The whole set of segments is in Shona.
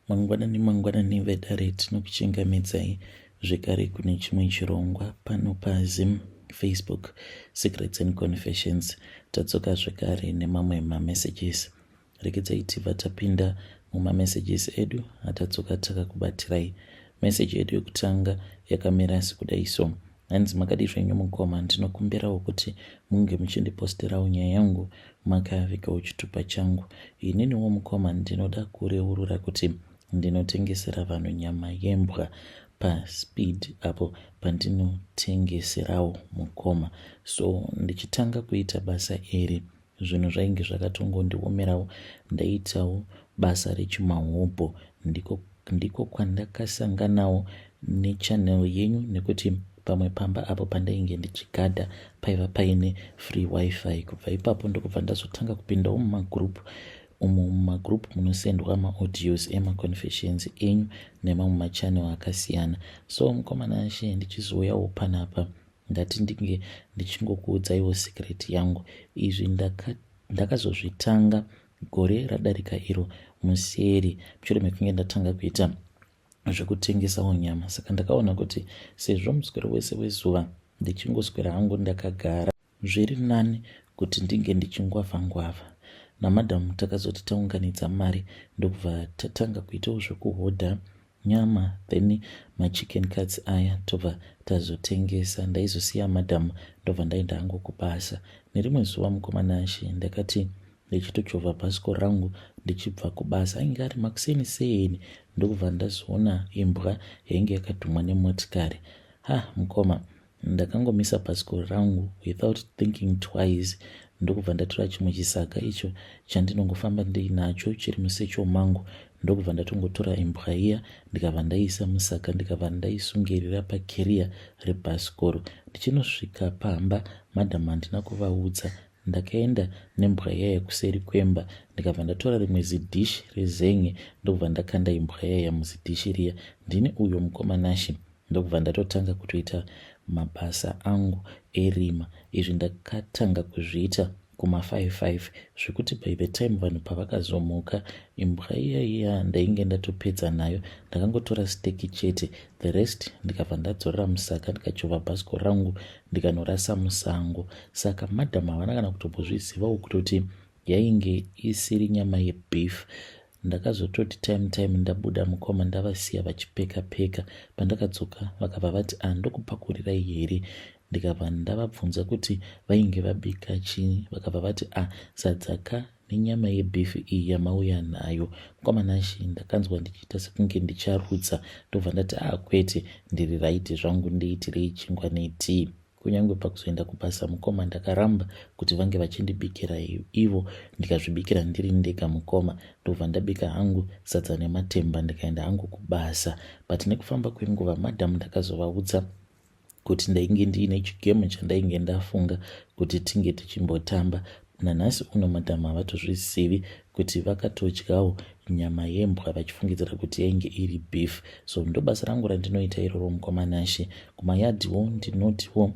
Mangwanani mangwanani vedare tinokuchingamidzai zvekare kune chimwe chirongwa pano paZim Facebook Secrets and Confessions. Tadzoka zvekare nemamwe mamessages. Regedzai tibva tapinda mumamessages edu atadzoka takakubatirai. Message yedu yekutanga yakamira sekudai so. Hanzi makadii zvenyu mukoma, ndinokumbirawo kuti munge muchindiposterawo nyaya yangu makavigawo chitupa changu. Ininiwo mukoma ndinoda kureurura kuti ndinotengesera vanhu nyama yembwa paspeed apo pandinotengeserawo mukoma. So ndichitanga kuita basa iri zvinhu zvainge zvakatongondiomerawo ndaiitawo basa rechimahobho ndiko ndiko kwandakasanganawo nechannel yenyu nekuti pamwe pamba apo pandainge ndichigadha paiva paine free wifi kubva ipapo ndokubva ndazotanga kupindawo mumagroup umo mumagroup munosendwa maaudios emaconfessions enyu nemamwe machannel akasiyana so mukomana ashe ndichizouyawo panapa ndati ndinge ndichingokuudzaiwo secret yangu izvi ndakazozvitanga gore radarika iro museri mushure mekunge ndatanga kuita zvekutengesawo nyama saka ndakaona kuti sezvo muswero wese wezuva ndichingoswera hangu ndakagara zviri nani kuti ndinge ndichingwavha ngwavha namadam takazoti taunganidza mari ndokubva tatanga kuitawo zvekuhodha nyama then machicken cuts aya tobva tazotengesa ndaizosiya madam ndobva ndaenda hangu kubasa nerimwe zuva mukoma Nashe ndakati ndichitochovha bhasikoro rangu ndichibva kubasa ainge ari makuseni seni ndokubva ndazoona imbwa yainge yakadhumwa nemotikari ha mukoma Ndakangomisa bhasikoro rangu without thinking twice ndokubva ndatora chimwe chisaga icho chandinongofamba ndiinacho chiri musecho mangu ndokubva ndatongotora imbwa iya ndikabva ndaiisa musaga ndikabva ndaisungirira pakeriya rebhasikoro. Ndichinosvika pamba madam handina kuvaudza ndakaenda nembwa iyaya kuseri kwemba ndikabva ndatora rimwe zidhishi rezenge ndokubva ndakanda imbwa iyaya muzidhishi riya. Ndini uyo mukoma Nashy ndokubva ndatotanga kutoita mabasa angu erima izvi ndakatanga kuzviita kuma 55 zvekuti by the time vanhu pavakazomuka imbwa iya iya ndainge ndatopedza nayo ndakangotora steki chete the rest ndikabva ndadzorera musaka ndikachova bhasikoro rangu ndikanorasa musango saka madam havana kana kutombozvizivawo kutoti Yainge isiri nyama yebeef. Ndakazototi time time ndabuda mukoma ndavasiya vachipeka peka. Pandakadzoka vakabva vati ah ndokupakurirai here? Ndikabva ndavabvunza kuti vainge vabika chii vakabva vati ah sadza ka nenyama yebeef iyi yamauya nayo. Mukoma Nashy ndakanzwa ndichiita sekunge ndicharutsa ndobva ndati ah kwete ndiri right zvangu ndiitirei chingwa netea. Kunyangwe pakuzoenda kubasa mukoma ndakaramba kuti vange vachindibikira ivo ndikazvibikira ndiri ndega mukoma ndobva ndabika hangu sadza nematemba ndikaenda hangu kubasa but nekufamba kwenguva madam ndakazovaudza kuti ndainge ndiine chigemu chandainge ndafunga kuti tinge tichimbotamba nanhasi uno madam havatozvizivi kuti vakatodyawo nyama yembwa vachifungidzira kuti yainge iri beef so ndobasa rangu randinoita iroro mukoma Nashe kumayadhiwo ndinotiwo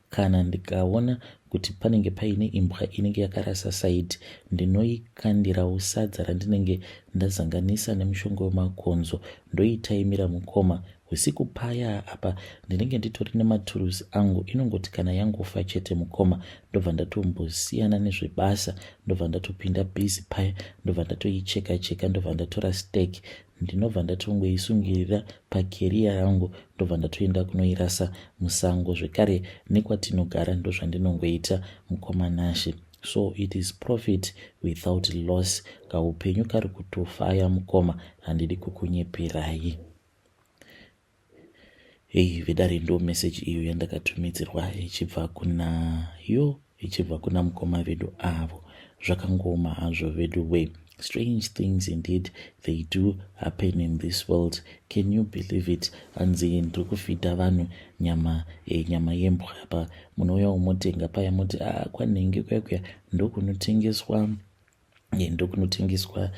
kana ndikaona kuti panenge paine imbwa inenge yakarasa saidi ndinoikandirawo sadza randinenge ndazanganisa nemushonga wemakonzo ndoitaimira mukoma Husiku paya apa ndinenge nditori nematurusi angu inongoti kana yangofa chete mukoma ndobva ndatombosiyana nezvebasa ndobva ndatopinda busy paya ndobva ndatoicheka cheka ndobva ndatora steak ndinobva ndatongoisungirira pakeriya rangu ndobva ndatoenda kunoirasa musango zvekare nekwatinogara ndozvandinongoita mukoma Nashe so it is profit without loss kaupenyu kari kutofaya mukoma handidi kukunyeperai. Hey vedare ndo message iyo yandakatumidzirwa ichibva kuna yo ichibva kuna mukoma vedu avo zvakangooma hazvo vedu we strange things indeed they do happen in this world can you believe it hanzi ndiri kufidha vanhu nyama eh, nyama yembwa apa munouya umotenga paya moti ah, kwanhenge kuya kuya ndokunotengeswa. Ndokunotengeswa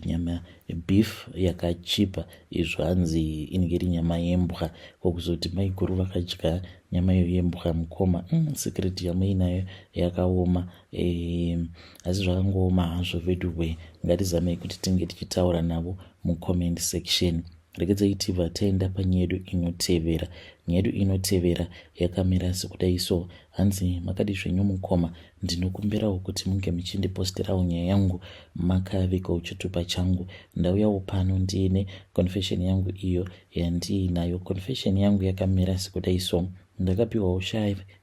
nyama, beef yakachipa. Izvo hanzi inenge iri nyama yembwa. Kwokuzoti maiguru vakadya nyama iyo yembwa, mukoma, secret yamuinayo yakaoma. Asi zvakangooma hazvo veduwe. Ngatizamei kuti tinge tichitaura navo mucomment section. Regedzai tibva taenda panyaya yedu inotevera. Nyaya yedu inotevera yakamira sekudai so. Hanzi, "Makadi zvenyu mukoma? Ndinokumbirawo kuti munge muchindipostirawo nyaya yangu makavigawo chitupa changu. Ndauyawo pano ndiine confession yangu iyo yandiinayo. Confession yangu yakamira sekudai so. Ndakapiwawo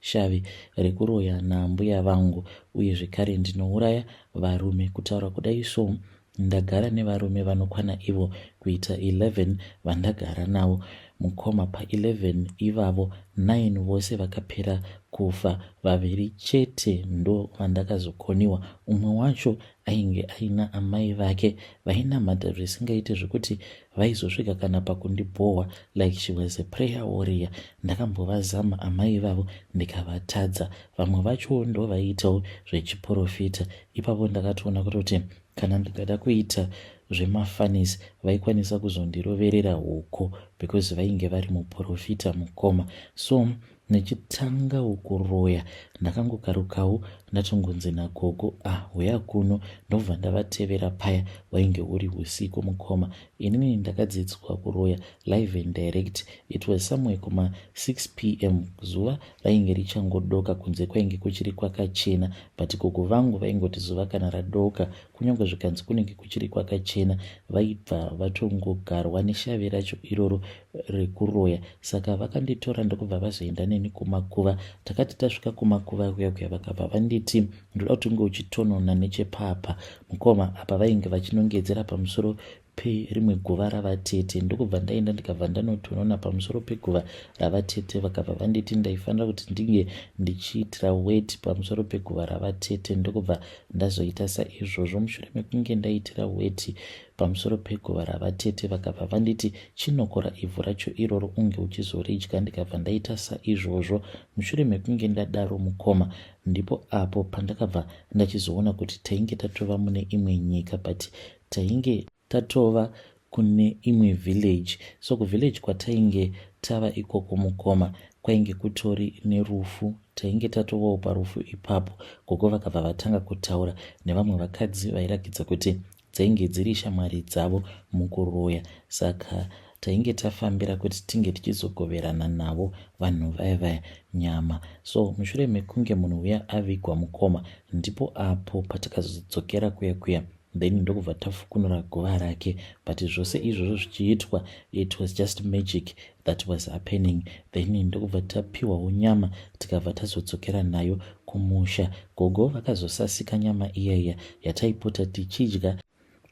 shavi rekuroya naambuya vangu, uye zvekare ndinouraya varume. Kutaura kudai so, ndagara nevarume vanokwana ivo kuita 11 vandagara navo, mukoma. Pa11 ivavo, 9 vose vakapera kufa. Vaviri chete ndo vandakazokoniwa. Umwe wacho ainge aina amai vake vainamata zvisingaite, zvekuti vaizosvika kana pakundibhohwa, like she was a prayer warrior. Ndakambovazama amai vavo ndikavatadza. Vamwe vacho ndo vaiitawo zvechiprofita. Ipapo ndakatoona kutoti kana ndikada kuita zvemafanisi, vaikwanisa kuzondiroverera huko, because vainge vari muprofita, mukoma. So ndichitangawo kuroya, ndakangokarukawo ndatongonzi nagogo, 'Ah, huya kuno.' Ndobva ndavatevera paya. Wainge uri usiku, mukoma. Inini ndakadzidziswa kuroya live and direct. It was somewhere kuma6 p.m. Zuva rainge richangodoka, kunze kwainge kuchiri kwakachena, but gogo vangu vaingoti zuva kana radoka, kunyange zvikanzi kunenge kuchiri kwakachena, vaibva vatongogarwa neshavi racho iroro rekuroya. Saka vakanditora ndokubva vazoenda neni kumakuva. Takati tasvika kumakuva kuya kuya, vakabva vanditi, 'Ndoda kuti unge uchitonona nechepapa, mukoma.' Apa vainge vachinongedzera pamusoro perimwe guva ravatete. Ndokubva ndaenda, ndikabva ndanotonona pamusoro peguva ravatete. Vakabva vanditi ndaifanira kuti ndinge ndichiitira weti pamusoro peguva ravatete. Ndokubva ndazoita saizvozvo. Mushure mekunge ndaitira weti pamusoro peguva ravatete, vakabva vanditi, 'Chinokora ivhu racho iroro unge uchizoridya.' Ndikabva ndaita saizvozvo. Mushure mekunge ndadaro, mukoma, ndipo apo pandakabva ndachizoona kuti tainge tatova mune imwe nyika, but tainge tatova kune imwe village. So kuvillage kwatainge tava ikoko, mukoma, kwainge kutori nerufu. Tainge tatovawo parufu ipapo. Gogo vakabva vatanga kutaura nevamwe vakadzi vairakidza kuti dzainge dziri shamwari dzavo mukuroya. Saka tainge tafambira kuti tinge tichizogoverana navo vanhu vaya vaya nyama. So mushure mekunge munhu uya avigwa, mukoma, ndipo apo patakazodzokera kuya kuya, then ndokubva tafukunura guva rake. But zvose izvozvo zvichiitwa, it was just magic that was happening. Then ndokubva tapiwawo nyama, tikabva tazodzokera nayo kumusha. Gogo vakazosasika nyama iyaiya yataipota tichidya.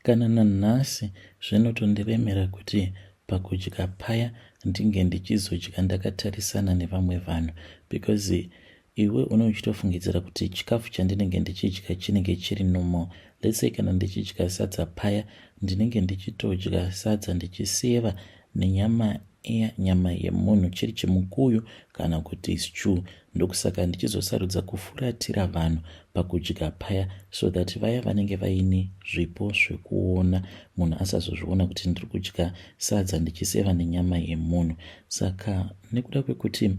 Kana nanhasi zvinotondiremera kuti pakudya paya ndinge ndichizodya ndakatarisana nevamwe vanhu, because iwe une uchitofungidzira kuti chikafu chandinenge ndichidya chinenge chiri normal. Let's say kana ndichidya sadza paya, ndinenge ndichitodya sadza ndichiseva nenyama iya, nyama yemunhu, chiri chimukuyu kana kuti stew. Ndokusaka ndichizosarudza kufuratira vanhu pakudya paya, so that vaya vanenge vaine zvipo zvekuona munhu asazozviona kuti ndiri kudya sadza ndichiseva nenyama yemunhu. Saka nekuda kwekuti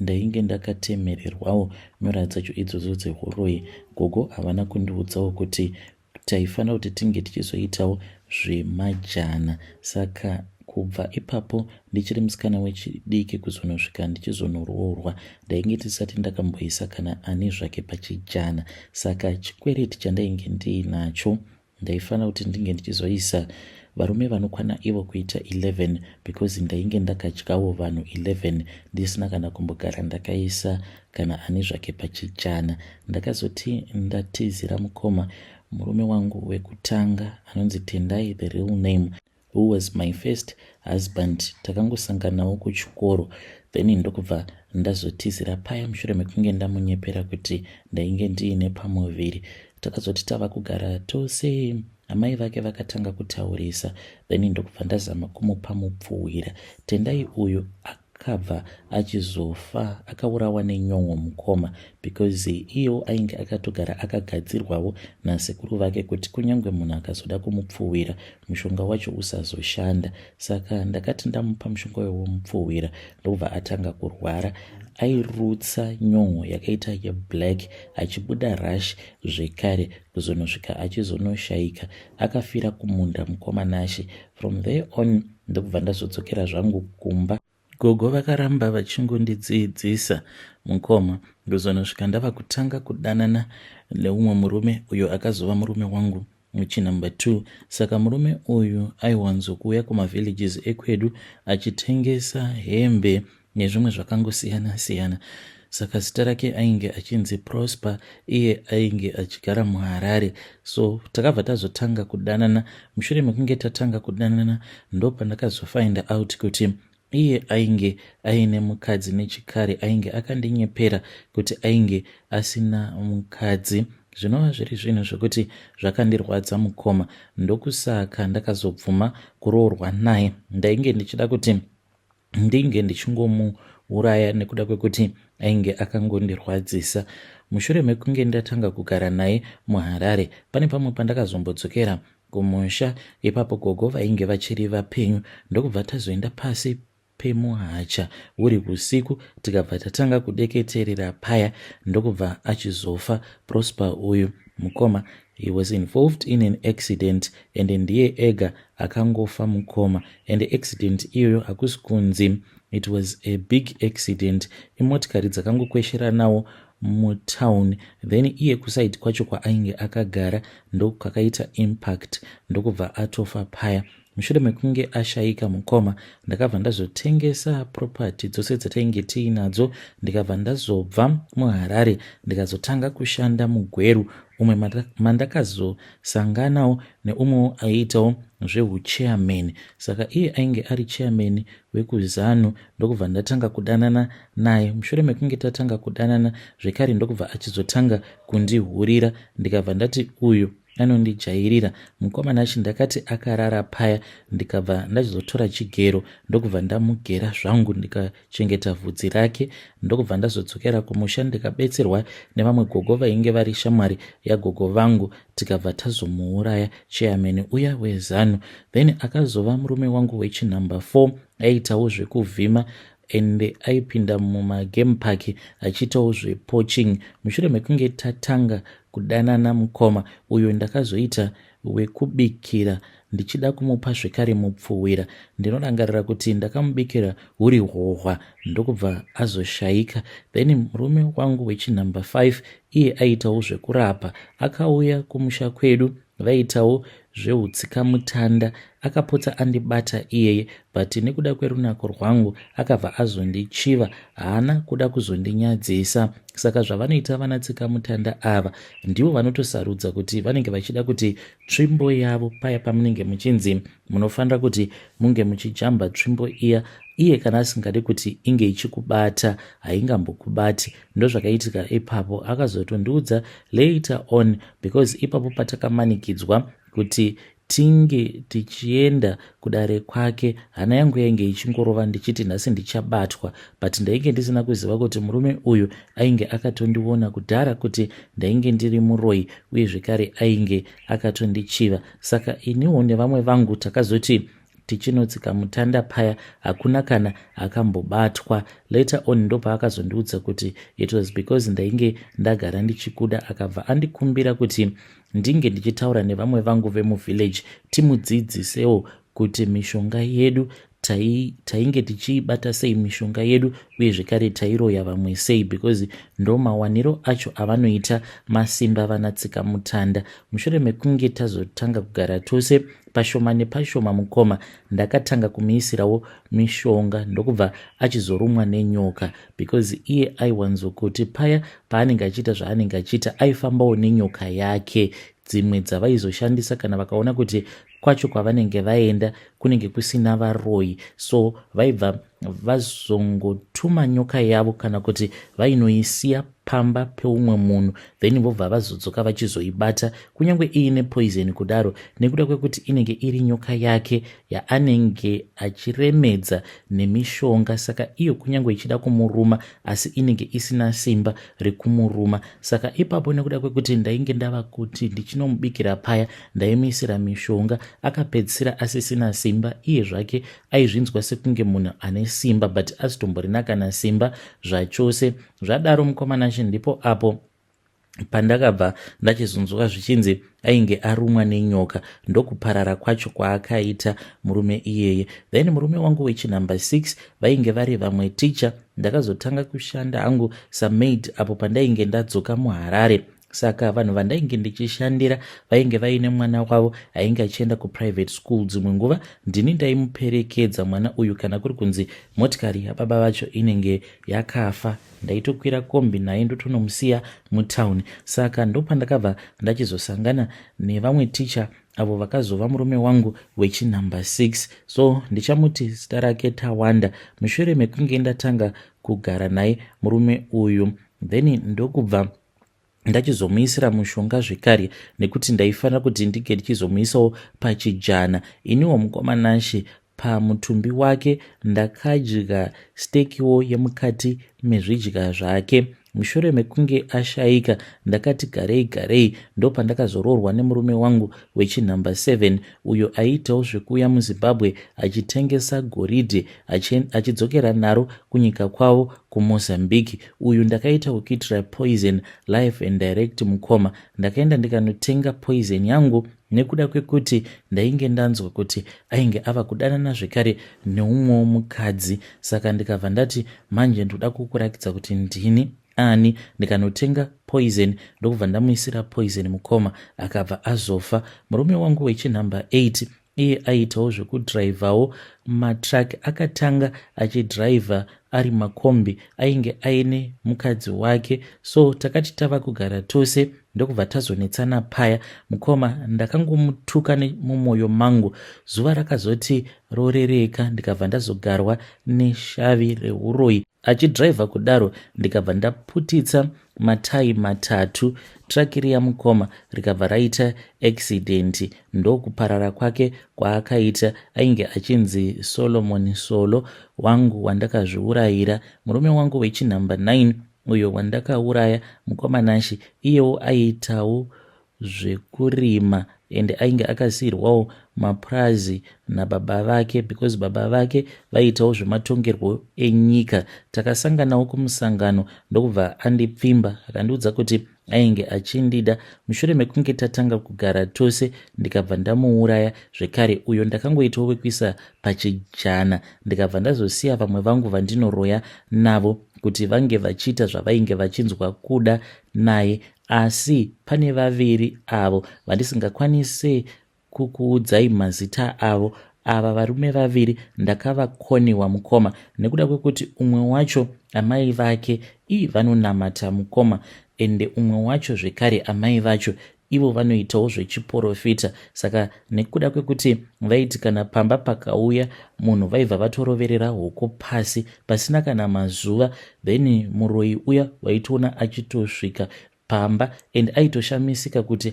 ndainge ndakatemererwawo nyora dzacho idzodzo dzehuroyi, gogo havana kundiudzawo kuti taifanira kuti tinge tichizoitawo zvemajana. Saka kubva ipapo, ndichiri musikana wechidiki kuzonosvika ndichizonoroorwa, ndainge tisati ndakamboisa kana ani zvake pachijana. Saka chikwereti chandainge ndiinacho, ndaifanira kuti ndinge ndichizoisa varume vanokwana ivo kuita 11, because ndainge ndakadyawo vanhu 11 ndisina kana kumbogara ndakaisa kana ani zvake pachijana. Ndakazoti ndatizira, mukoma, murume wangu wekutanga anonzi Tendai, the real name, who was my first husband, takangosanganawo kuchikoro. Then ndokubva ndazotizira paya mushure mekunge ndamunyepera kuti ndainge ndiine pamuviri. Takazoti tava kugara tose, amai vake vakatanga kutaurisa, then ndokubva ndazama kumupa mupfuwira. Tendai uyu. Akabva achizofa akaurawa nenyon'o mukoma because iyewo ainge akatogara akagadzirwawo nasekuru vake kuti kunyange munhu akazoda kumupfuwira mushonga wacho usazoshanda. Saka ndakati ndamupa mushonga uyo womupfuwira ndokubva atanga kurwara. Airutsa nyon'o yakaita yeblack achibuda rush zvekare kuzonosvika achizonoshaika. Akafira kumunda mukoma Nashe. From there on ndokubva ndazodzokera zvangu kumba. Gogo vakaramba vachingondidziidzisa mukoma ndozonosvika ndava kutanga kudanana neumwe murume uyo akazova murume wangu muchinumber 2. Saka murume uyu aiwanzokuuya kumavillages ekwedu achitengesa hembe nezvimwe zvakangosiyana siyana. Saka zita rake ainge achinzi Prosper, iye ainge achigara muHarare. So takabva tazotanga kudanana. Mushure mekunge tatanga kudanana ndopandakazofind out kuti iye ainge aine mukadzi nechikare, ainge akandinyepera kuti ainge asina mukadzi, zvinova zviri zvinhu zvekuti zvakandirwadza mukoma. Ndokusaka ndakazobvuma kuroorwa naye. Ndainge ndichida kuti ndinge ndichingomuuraya nekuda kwekuti ainge akangondirwadzisa. Mushure mekunge ndatanga kugara naye muHarare, pane pamwe pandakazombodzokera kumusha ipapo gogo vainge vachiri vapenyu, ndokubva tazoenda pasi pemuhacha huri usiku tikabva tatanga kudeketerera paya, ndokubva achizofa Prosper uyu mukoma. He was involved in an accident and ndiye ega akangofa mukoma, and accident iyoyo hakusi kunzi it was a big accident, imotikari dzakangokwesheranawo mutown, then iye kusaidi kwacho kwaainge akagara ndokwakaita impact, ndokubva atofa paya. Mushure mekunge ashaika mukoma, ndakabva ndazotengesa property dzose dzatainge tiinadzo, ndikabva ndazobva muHarare, ndikazotanga kushanda muGweru umwe mandakazosanganawo neumwewo aiitawo zvehuchairman. Saka iye ainge ari chairman wekuZanu, ndokubva ndatanga kudanana naye. Mushure mekunge tatanga kudanana zvekare, ndokubva achizotanga kundihurira, ndikabva ndati uyu anondijairira mukomana achi. Ndakati akarara paya, ndikabva ndachizotora chigero, ndokubva ndamugera zvangu, ndikachengeta vhudzi rake, ndokubva ndazodzokera kumusha, ndikabetserwa nevamwe gogo vainge vari shamwari yagogo vangu, tikabva tazomuuraya chairman uya weZanu. Then akazova murume wangu wechinumber 4 aiitawo zvekuvhima and aipinda mumagame park achiitawo zvepoaching. Mushure mekunge tatanga kudanana mukoma uyo, ndakazoita wekubikira ndichida kumupa zvekare mupfuwira. Ndinorangarira kuti ndakamubikira huri hohwa, ndokubva azoshaika. Then murume wangu wechinumber 5, iye aiitawo zvekurapa, akauya kumusha kwedu, vaiitawo zveutsikamutanda. Akapotsa andibata iyeye, but nekuda kwerunako rwangu akabva azondichiva, haana kuda kuzondinyadzisa. Saka zvavanoita vana tsikamutanda ava, ndivo vanotosarudza kuti vanenge vachida kuti tsvimbo yavo paya pamunenge muchinzi munofanira kuti munge muchijamba tsvimbo iya, iye kana asingadi kuti inge ichikubata haingambokubati. Ndozvakaitika ipapo. Akazotondiudza later on, because ipapo patakamanikidzwa kuti tinge tichienda kudare kwake, hana yangu yainge ichingorova ndichiti nhasi ndichabatwa, but ndainge ndisina kuziva kuti murume uyu ainge akatondiona kudhara kuti ndainge ndiri muroyi, uye zvekare ainge akatondichiva. Saka iniwo nevamwe vangu takazoti tichinotsika mutanda paya, hakuna kana akambobatwa. Later on ndopaakazondiudza kuti it was because ndainge ndagara ndichikuda. Akabva andikumbira kuti ndinge ndichitaura nevamwe vangu vemuvillage timudzidzisewo kuti mishonga yedu tainge tichiibata sei mishonga yedu, uye zvekare tairoya vamwe sei, because ndo mawaniro acho avanoita masimba vanatsika mutanda. Mushure mekunge tazotanga kugara tose, pashoma nepashoma mukoma, ndakatanga kumuisirawo mishonga, ndokubva achizorumwa nenyoka, because iye aiwanzokuti paya paanenge achiita zvaanenge achiita aifambawo nenyoka yake, dzimwe dzavaizoshandisa kana vakaona kuti kwacho kwavanenge vaenda kunenge kusina varoyi, so vaibva Vazongotuma nyoka yavo kana kuti vainoisiya pamba peumwe munhu, then vobva vazodzoka vachizoibata, kunyange iine poison kudaro, nekuda kwekuti inenge iri nyoka yake yaanenge achiremedza nemishonga. Saka iyo kunyange ichida kumuruma, asi inenge isina simba rekumuruma. Saka ipapo, nekuda kwekuti ndainge ndava kuti ndichinomubikira paya, ndaimuisira mishonga, akapedzisira asisina simba. Iye zvake aizvinzwa sekunge munhu ane simba, but asitomborina kana simba zvachose. Zvadaro, mukomana, ndipo apo pandakabva ndachizonzwa zvichinzi ainge arumwa nenyoka, ndokuparara kwacho kwaakaita murume iyeye. Then murume wangu wechinumber 6 vainge vari vamwe ticha. Ndakazotanga kushanda hangu samaid apo pandainge ndadzoka muHarare. Saka vanhu vandainge ndichishandira vainge vaine mwana wavo ainge achienda kuprivate school. Dzimwe nguva ndini ndaimuperekedza mwana uyu. Kana kuri kunzi motikari yababa vacho inenge yakafa, ndaitokwira kombi naye, ndotonomusiya mutauni. Saka ndopandakabva ndachizosangana nevamwe ticha avo vakazova murume wangu wechinumber 6. So ndichamuti zita rake Tawanda. Mushure mekunge ndatanga kugara naye murume uyu, then ndokubva ndachizomuisira mushonga zvekare, nekuti ndaifanira kuti ndinge ndichizomuisawo pachijana. Iniwo, mukomanashe, pamutumbi wake ndakadya stekiwo yemukati mezvidya zvake. Mushure mekunge ashayika, ndakati garei garei, ndopandakazoroorwa nemurume wangu wechinumber 7, uyo aiitawo zvekuuya muZimbabwe achitengesa goridhe, achidzokera naro kunyika kwavo kuMozambique. Uyu ndakaita wekuitira poison live and direct, mukoma. Ndakaenda ndikanotenga poison yangu nekuda kwekuti ndainge ndanzwa kuti ainge ava kudanana zvekare neumwewo mukadzi. Saka ndikabva ndati, manje ndoda kukurakidza kuti ndini ani. Ndikanotenga poison, ndokubva ndamuisira poison, mukoma, akabva azofa. Murume wangu wechinumber 8, iye aiitawo zvekudhiraivhawo matruck. Akatanga achidhiraivha ari makombi. Ainge aine mukadzi wake. So takati tava kugara tose, ndokubva tazonetsana paya, mukoma. Ndakangomutuka mumwoyo mangu. Zuva rakazoti rorereka, ndikabva ndazogarwa neshavi reuroyi. Achidhiraivha kudaro, ndikabva ndaputitsa matai matatu. Truck riya, mukoma, rikabva raita accident, ndokuparara kwake kwaakaita. Ainge achinzi Solomon Solo wangu wandakazviurayira. Murume wangu wechinumber 9, uyo wandakauraya, mukomanashi, iyewo aiitawo zvekurima ende ainge akasiyirwawo mapurazi nababa vake, because baba vake vaiitawo zvematongerwo enyika. Takasanganawo kumusangano, ndokubva andipfimba, akandiudza kuti ainge achindida. Mushure mekunge tatanga kugara tose, ndikabva ndamuuraya zvekare. Uyo ndakangoitawo wekuisa pachijana, ndikabva ndazosiya vamwe vangu vandinoroya navo kuti vange vachiita zvavainge vachinzwa kuda naye. Asi pane vaviri avo vandisingakwanisi kukuudzai mazita avo. Ava varume vaviri ndakavakoniwa, mukoma, nekuda kwekuti umwe wacho amai vake ii vanonamata, mukoma, ende umwe wacho zvekare amai vacho ivo vanoitawo zvechiprofita. Saka nekuda kwekuti vaiti kana pamba pakauya munhu, vaibva vatoroverera hoko pasi pasina kana mazuva, then muroyi uya waitoona achitosvika pamba and aitoshamisika kuti,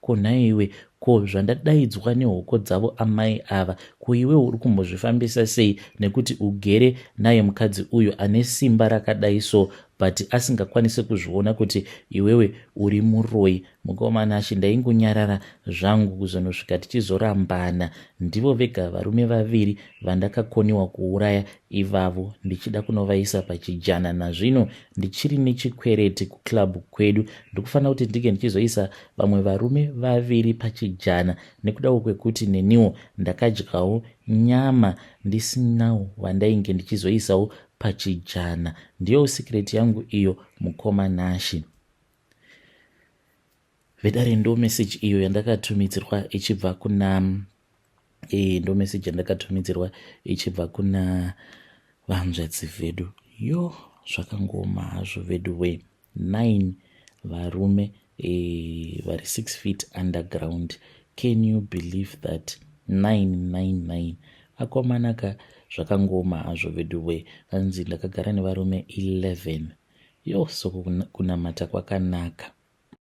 "Ko nhaiwe, ko zvandadaidzwa nehoko dzavo amai ava, ko iwe uri kumbozvifambisa sei, nekuti ugere naye mukadzi uyu ane simba rakadai so, but asingakwanisi kuzviona kuti iwewe uri muroyi?" Mukomanashi, ndaingonyarara zvangu kuzonosvika tichizorambana. Ndivo vega varume vaviri vandakakoniwa kuuraya ivavo, ndichida kunovaisa pachijana. Nazvino ndichiri nechikwereti kuclub kwedu. Ndikufanira kuti ndinge ndichizoisa vamwe varume vaviri pachijana, nekudawo kwekuti neniwo ndakadyawo nyama ndisinawo vandainge ndichizoisawo pachijana. Ndiyo secret yangu iyo, mukoma Nashi. Vedare, ndo message iyo yandakatumidzirwa ichibva kuna ndo message yandakatumidzirwa ichibva kuna vanzvadzi vedu. Yo, zvakangoma hazvo vedu we. 9 varume vari 6 feet underground. Can you believe that? 999. Akomana ka, zvakangooma hazvo veduwe. Hanzi ndakagara nevarume 11. Yo, soko kunamata kwakanaka.